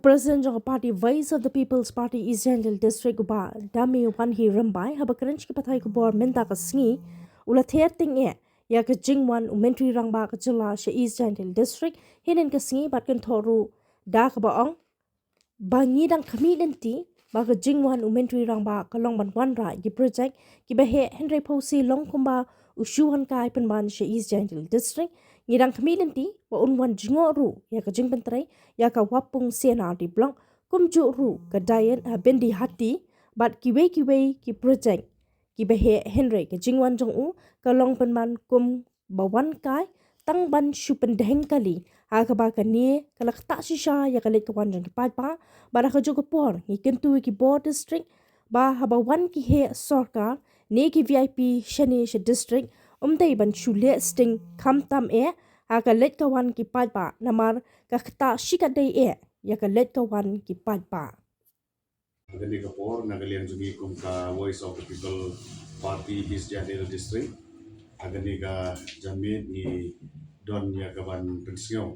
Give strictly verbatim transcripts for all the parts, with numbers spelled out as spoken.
President jong ka party Voice of the People's Party East Jaintia District, u Bah Dame Wanhi Rymbai, haba kren sha ki pathai khubor mynta ka sngi, u la ther tyngeh ïa ka jingwan u Myntri Rangbah ka jylla sha East Jaintia District hynnin ka sngi, bad kynthoh ruh da kaba ong ba ngi dang khmih lynti ba ka jingwan u Myntri Rangbah ka long ban wanrah ïa ki project kiba heh, hynrei phewse long kumba u shu wan kai pynban sha East Jaintia District. Ngi dang khmih lynti ba un wan jngoh ruh ïa ka jingpyntrei ïa ka Wapung C&RD Block, kumjuh ruh ka Dayat ha Byndihati bad kiwei kiwei ki project kiba heh, hynrei ka jingwan jong u ka long pynban kum ba wan kai tang ban shu pyndheng kali, ha kaba kane ka la ktah shisha ïa ka leit ka wan jong ki paidbah. Bad ha kajuh ka por ngi kyntu ïa ki bor district ba haba wan ki heh sorkar ne ki V I P shane sha district, ym dei ban shu leh sting khamtam eh ha ka leit ka wan ki paidbah, namar ka ktah shikatdei eh ïa ka leit ka wan ki paidbah. Ha kane ka por, na ka liang jong ngi kum ka Voice of the People Party East Jaintia District, ha kane ka janmiet ngi don ïa ka ban pynsngew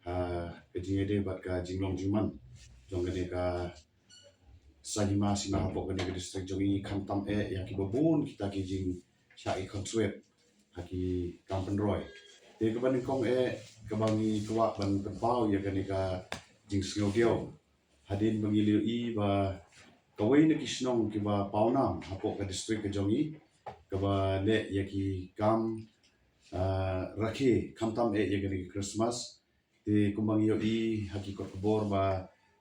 ha ka jingïadei bad ka jinglong jingman jong kane ka saiñ hima sima hapoh kane ka district jong ngi, khamtam eh ïa kiba bun kita ki jingshah ïakynsuit ha ki kam pynroi. Te kaba nyngkong eh kaba ngi kwah ban pynpaw ïa kane ka jingsngew diaw, hadien ba ngi la ïohi ba kawei na ki shnong kiba pawnam hapoh ka district ka jong ngi kaba leh ïa ki kam, ah, rakhe khamtam eh ïa kane ka Christmas. Te kumba ngi ïohi ha ki kot khubor ba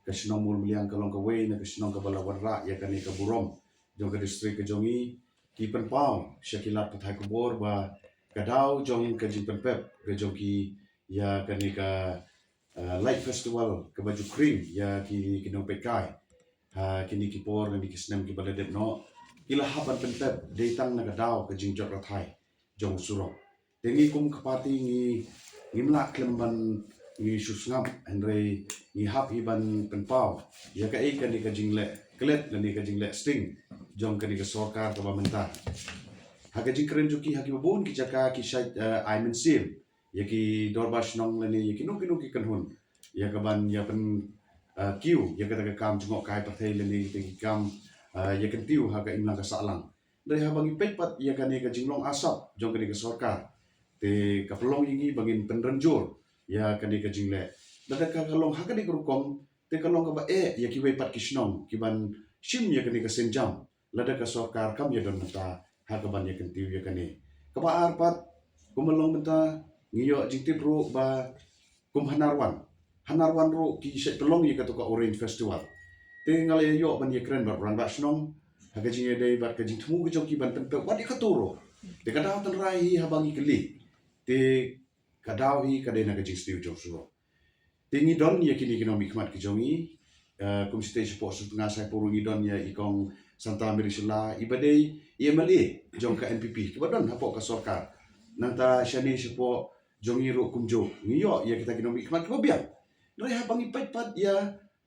ka shnong Mawlmyliang ka long kawei na ka shnong kaba la wanrah ïa kane ka burom jong ka district ka jong ngi. Ki pynpaw sha ki lad pathai khubor ba ka daw jong ka jingpynpep ka jong ki ïa kane ka, ah, Light Festival kaba ju khring ïa kine ki nongpeitkai ha kine ki por ne ki snem kiba la dep noh, ki la hap ban pynpep dei tang na ka daw ka jingjot rathai jong u surok. Te ngi kum ka party ngi, ngim lah khlem ban ngi shu sngap, hynrei ngi hap hi ban pynpaw ïa kaei kane ka jingleh klet lane ka jingleh sting jong kane ka sorkar kaba mynta. Ha ka jingkren jong ki ha kiba bun ki jaka ki shait, eh, ai mynsiem ïa ki dorbar shnong lane ïa kino kino ki kynhun ïa ka ban ïa pyn, eh, kiew ïa kata ka kam jngohkai pyrthei lane ïa kita ki kam, eh, ïa kyntiew ha ka imlang ka sahlang. Hynrei haba ngi peit pat ïa kane ka jinglong asap jong kane ka sorkar, te ka pynlong ïa ngi ba ngin pynrem jur ïa kane ka jingleh. Lada ka, ka long ha kane ka rukom, te ka long kaba eh ïa kiwei pat ki shnong ki ban shim ïa kane ka sienjam lada ka sorkar kam ïa don mynta ha ka ban ïa kyntiew ïa kane. Kaba ar pat, kumba long mynta, ngi ïoh jingtip ruh ba kum ha Narwan, ha Narwan ruh ki shait pynlong ïa kato ka Orange Festival. Te nga la ïoh ban ïa kren bad u rangbah shnong ha ka jingïadei bad ka jingthmu ka jong ki ban pynpep wat ïa kato ruh. Te ka daw tynrai hi haba ngi kylli, te ka daw hi ka dei na ka jingsniew jong u surok. Te ngi don ïa kine ki nongmihkhmat ki jong ngi, eh, kum shatei shapoh Sutnga Saipor ngi don ïa i Kong Santa Mary Shylla, iba dei i M L A jong ka N P P kiba don hapoh ka sorkar. Nangta shane shapoh jong ngi ruh kumjuh ngi ïoh ïa kita ki nongmihkhmat kiba biang. Hynrei haba ngi peit pat ïa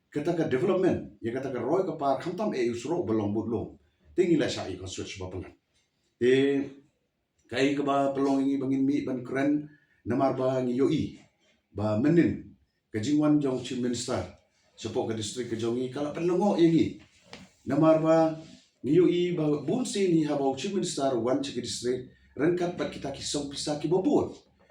kata ka development, ïa kata ka roi ka par, khamtam eh u surok ba long bud lum, te ngi la shah ïakynsuit shibun palat. Te kaei kaba pynlong ïa ngi ba ngin mih ban kren, namar ba ngi ïohi ba mynnin ka jingwan jong Chief Minister shapoh ka district ka jong ngi ka la pynlyngngoh ïa ngi. Namar ba ngi ïohi ba bun sien hi haba u Chief Minister u wan sha ki district ryngkat bad kita ki song pisa kiba bun,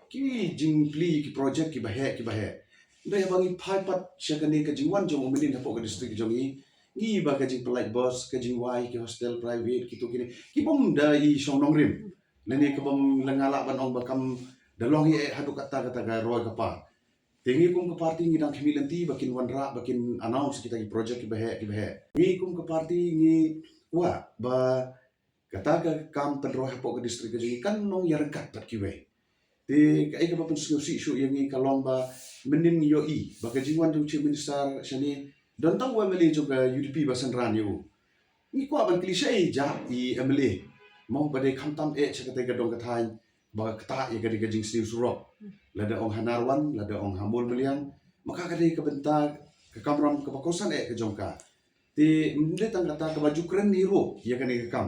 ki jingplie ki project kiba heh kiba heh. Hynrei haba ngi phai pat sha kane ka jingwan jong u mynnin hapoh ka district jong ngi, ngi ba ka jingpynlait bus, ka jingwai ki hostel private, kito kine, ki bym da i shong nongrim. Lane ka bym la, nga lah ban ong ba kam da long hi eh haduh katta katta ka roi ka par. Te ngi kum ka party ngi dang khmih lynti ba kin wanrah, ba kin announce kita ki project kiba heh kiba heh. Ngi kum ka party ngi kwah ba kata ka kam pynroi hapoh ka district ka jong ngi kan long ïaryngkat bad kiwei. Te kaei kaba pynsngewsih shuh ïa ngi ka long ba mynnin ngi ïohi ba ka jingwan jong u Chief Minister shane, don tang u M L A jong ka U D P ba synran ïa u. Ngi kwah ban kylli shaei jait i M L A, mo, ba dei khamtam eh sha katei ka dong ka thaiñ ba ka ktah ïa kane ka jingsniew surok. Lada ong ha Narwan, lada ong ha Mawlmyliang, ma ka ka dei ka bynta ka kamram kaba kongsan eh ka jong ka. Te ym dei tang kata, kaba ju kren hi ruh ïa kane ka kam.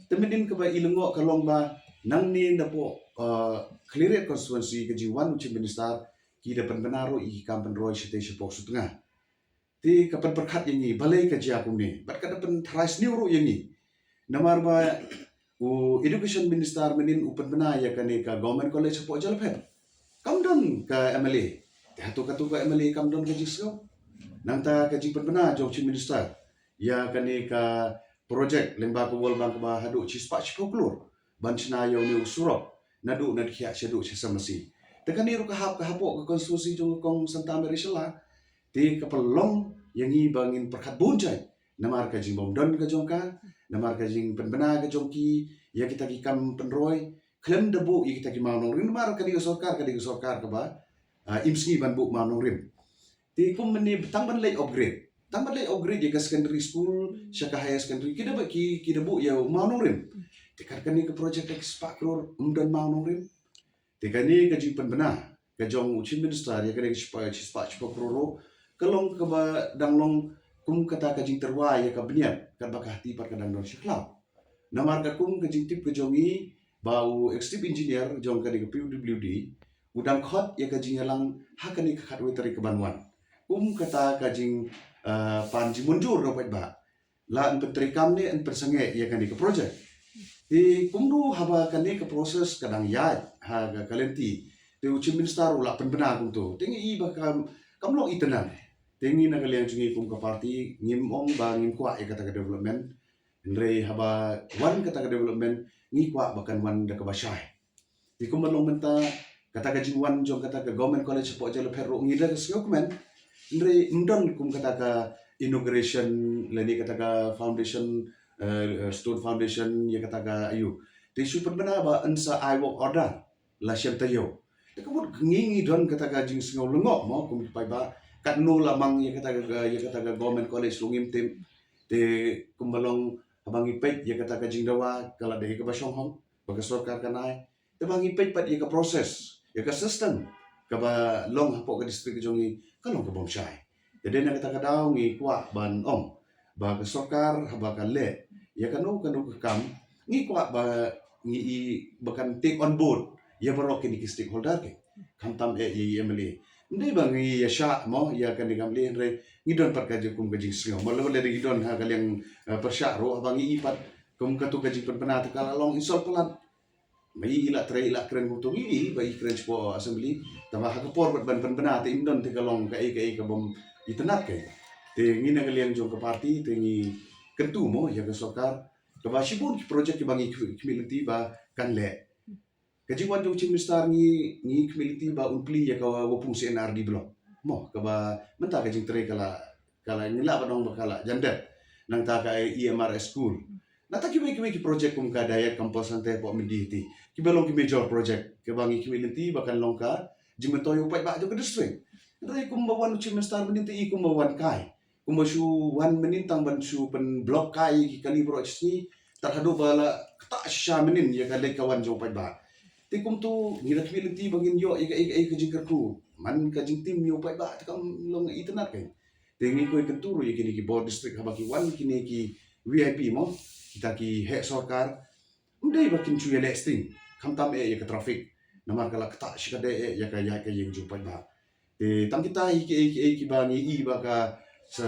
Te mynnin kaba i lyngngoh ka long ba nangne napoh, uh, Khliehriat constituency ka jingwan u Chief Minister ki da pynbna ruh ïa ki kam pynroi shatei shapoh Sutnga. Te ka pynpyrkhat ïa ngi, balei ka jia kumne. Bad ka da pyntharai sniew ruh ïa ngi. Namar ba u education minister mynnin u pynbna ïa kane ka government college hapoh Jailapher. Kam don ka M L A. Te hato katu ka M L A kam don ka jingsngew. Nangta ka jingpynbna jong chief minister ïa kane ka project lyngba ka World Bank ba haduh shispah shiphew klur ban shna ïa une u surok naduh na Dkhiah shaduh sha Samasi. Te kane ruh ka hap ka hapoh ka constituency jong ka Kong Santa Mary Shylla. Te ka pynlong ïa ngi ba ngin pyrkhat bun jait namar ka jingbym don ka jong ka, namar ka jingpynbna ka jong ki ïa kita ki kam pynroi, khlem da buh ïa kita ki mawnongrim, namar kane ka sorkar, kane ka sorkar kaba, ah, im sngi ban buh mawnongrim. Te kum mynne tang ban leit upgrade, tang ban leit upgrade ïa ka secondary school sha ka higher secondary, ki da ba ki, ki da buh ïa u mawnongrim. Te kat kane ka project ka shispah klur ym don mawnongrim. Te kane ka jingpynbna ka jong u chief minister ïa kane ka shispah, shispah, shispah klur ruh ka long kaba dang long kum kata ka jingtyrwa ïa ka bniat katba ka hati pat ka dang don sha khlaw. Namar ka kum ka jingtip ka jong ngi ba u executive engineer jong kane ka P W D u dang khot ïa ka jingïalang ha kane ka khatwei tarik kaban wan. Kum kata ka jing, ah, pan jingmynjur na u paidbah. La yn pyntreikam ne yn pynsangeh ïa kane ka project. Te kumno haba kane ka process ka dang ïaid ha ka, ka lynti. Te u chief minister u la pynbna kumto. Te ngi i ba kam, kam long itynnad. Te ngi na ka liang jong ngi kum ka party ngim ong ba ngim kwah ïa kata ka development. Hynrei haba wan kata ka development ngi kwah ba kan wan da kaba shai. Te kumba long mynta kata ka jingwan jong kata ka Government College hapoh Jailapher ruh ngi da ka sngewkmen. Hynrei ym don kum kata ka inauguration lane kata ka foundation, eh, stone foundation ïa kata ka aïu. Te shu pynbna ba yn sa ai work order la shem taïew. Te ka mut ngi ngi don kata ka jingsngew lyngngoh mo kum ki paidbah. Katno la mang ïa kata ka, ïa kata ka Government College ruh ngim tip. Te kumba long haba ngi peit ïa kata ka jingdawa ka la dei kaba shong hong ba ka sorkar kan ai. Te ba ngi peit pat ïa ka process, ïa ka system kaba long hapoh ka district jong ngi ka long ka bym shai. Te dei na kata ka daw ngi kwah ban ong ba ka sorkar haba ka leh ïa kano kano ka kam ngi kwah ba ngi i ba kan take on board ïa baroh kine ki stakeholder ki. Khamtam eh ïa i M L A. Ym dei ba ngi ïa shah mo ïa kane ka M L A hynrei ngi don pat ka jingkum ka jingsngew. Mo lada ngi don ha ka liang, eh, pyrshah ruh haba ngi i pat kum katu ka jingpynbna te ka la long insult palat. Ma i i la trei i la kren kumto ngi i ba i kren shapoh assembly. Tangba ha ka por bad ban pynbna te im don te ka long kaei kaei ka bym itynnad kaei. Te ngi na ka liang jong ka party te ngi kyntu mo ïa ka sorkar kaba shibun ki project kiba ngi khmih lynti ba kan leh. Ka jingwan jong chief minister ngi ngi khmih lynti ba un plie ïa ka Wapung C and R D block. Mo kaba mynta ka jingtrei ka la ka la ngi lah ban ong ba ka la jan dep. Nangta ka E M R S school. Nangta kiwei kiwei ki project kum ka Diet Campus hangtei hapoh Myndihuti. Kiba long ki major project kiba ngi khmih lynti ba kan long ka jingmyntoi u paidbah jong ka district. Hynrei kumba wan u chief minister mynnin te i kumba wan kai. Kumba shu wan mynnin tang ban shu pynblock kai ki kali baroh shi sngi. Tad haduh ba la ktah shisha mynnin ïa ka leit ka wan jong u paidbah. Te kumto ngi la khmih lynti ba ngin ïoh ïa kaei kaei ka jingkyrkhu. Man ka jingtim ïa u paidbah te kam long itynnad kaei. Te ngi kyrkhu ruh ïa kine ki bor district haba ki wan kine ki V I P mo, kita ki heh sorkar. Ym dei ba kin shu ïaleh sting. Khamtam eh ïa ka traffic. Namar ka la ktah shikatdei eh ïa ka ïaid ka ïeng jong u paidbah. Te tang kita hi kiei kiei kiba ngi i ba ka sa,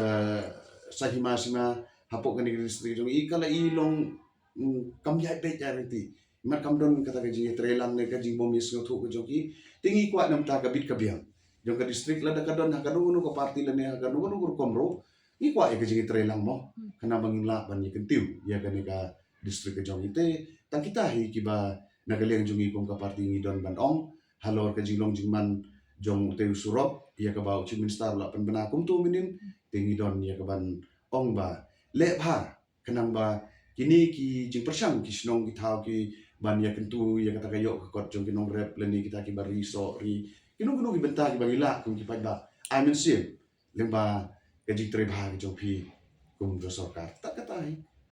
sa hima sima hapoh kane ka district jong i ka la i long, mm, kam ïaid beit ïaid lynti. Mat kam don kata ka jingïatreilang ne ka jingbym ïasngewthuh ka jong ki. Te ngi kwah namar ka bit ka biang jong ka district lada ka don ha kano kano ka party lane ha kano kano ka rukom ruh. Ngi kwah ïa ka jingïatreilang mo. Khnang ba ngin lah ban ïa kyntiew ïa kane ka district ka jong i te. Tang kita hi kiba na ka liang jong i kum ka party ngi don ban ong halor ka jinglong jingman jong utei u surok ïa kaba u chief minister u la pynbna kumto mynnin te ngi don ïa ka ban ong ba leh bha khnang ba kine ki jingpyrshang ki shnong ki thaw ki ban ïa kyntu ïa kata ka ïoh ka kot jong ki nongrep lane kita kiba ri soh ri kino kino ki bynta kiba ngi lah kum ki paidbah ai mynsiem lyngba ka jingtrei bha ka jong phi kum ka sorkar. Tad kata hi.